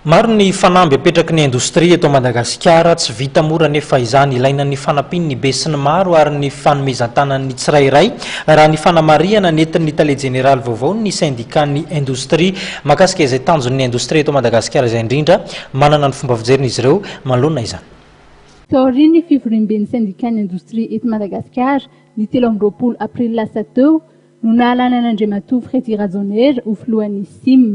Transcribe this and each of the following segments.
Maro ny fanamby apetraky ny indostria eto Madagasikara, tsy vita mora anefa izany. Ilaina ny fanampian'ny besinimaro ary ny fanomezan-tanan'ny tsirairay, raha ny fanamarihana nentin'ny tale jeneraly vaovaon'ny syndikan'ny indostria. Mahakasika izay tanjon'ny indostria eto Madagasikara izay indrindra, manana ny fomba fijeriny izy ireo manoloana izany. Taorian'ny fivoriamben'ny syndikan'ny indostria eto Madagasikara, ny 23 aprily lasa teo, no nahalana an'Andriamatoa Freddy Rajaonera ho filohan'ny Sim.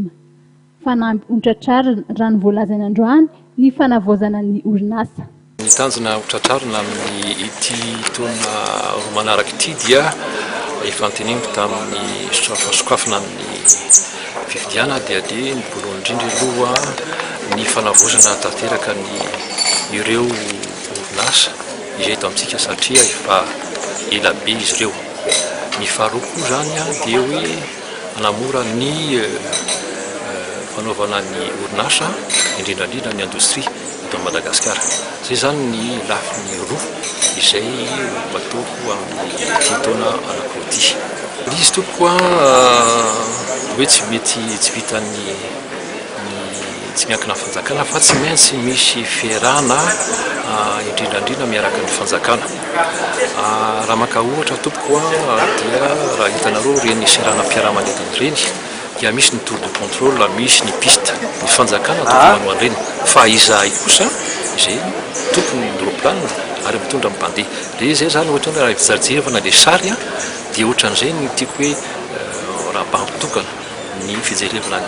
Fanamby hotratrarina, raha ny voalazany androany, ny fanavaozana ny orinasa. Ny tanjona hotratrarina amin'ny ity taona roa manaraka ity dia efa noteneniko tamin'ny fasokafana ny fifidianana dia dia ny voalohany indrindra aloha ny fanavaozana tanteraka ny ireo orinasa izay eto amintsika satria efa ela be izy ireo. Ny faharoa koa izany dia hoe Hanamora ny fanaovana ny orinasa, indrindra indrindra ny indostria eto Madagasikara. Izay izany ny lafiny roa izay ho ataoko amin'ity taona anankiroa ity. Ilay izy tompoko a, hoe tsy mety tsy vitan'ny ny tsy miankina amin'ny fanjakana fa tsy maintsy misy fiarahana indrindra indrindra miaraka amin'ny fanjakana. Raha maka ohatra tompoko a, dia raha hitanareo ireny seranam-piaramanidina ireny dia misy ny tour de contrôle, misy ny piste, ny fanjakana tokony manao an'ireny fa izahay kosa izay tompon'ny roplanina ary mitondra ny mpandeha. Dia izay izany ohatra hoe raha jerevana ilay sary dia ohatran'izay no tiako hoe raha bango tokana. ny fijerevana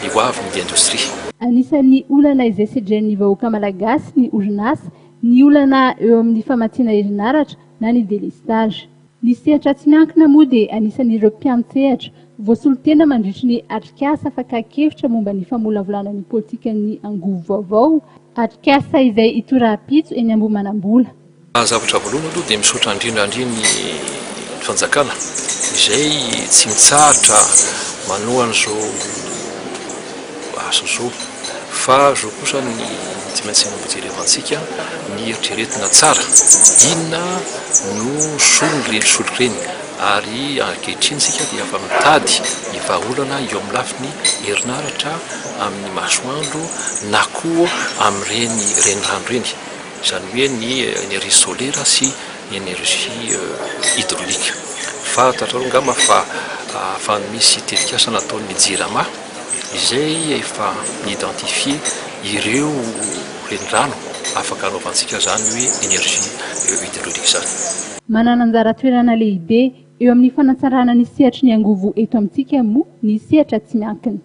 ny ho avy ny indostria. Anisan'ny olana izay sedrain'ny vahoaka malagasy ny orinasa ny olana eo amin'ny famatsiana herinaratra na ny délestage. Ny sehatra tsy miankina moa dia anisan'ireo mpiantsehatra voasolo tena mandritry ny atrikasa fakan-kevitra momba ny famolavolana ny politikan'ny angovo vaovao, atrikasa izay hitohy rahampitso eny Ambohimanambola. Zavatra voalohany aloha dia misaotra indrindra indrindra ny fanjakana izay tsy mitsahatra manohana izao asa izao fa izao kosa ny tsy maintsy jerevantsika ny eritreretina tsara inona no solon'ireny solika ireny ary ankehitriny isika dia efa mitady ny vahaolana eo amin'ny lafiny herinaratra amin'ny masoandro na koa amin'ireny renirano ireny. Izany hoe ny énergie solaire sy ny énergie hydraulique. Fantatrareo angamba fa efa misy tetikasa nataon'ny Jirama izay efa ni-identifier ireo renirano afaka hanaovantsika izany hoe énergie hydraulique izany. Manana anjara toerana lehibe eo amin'ny fanatsarana ny sehatry ny angovo eto amintsika moa ny sehatra tsy miankina.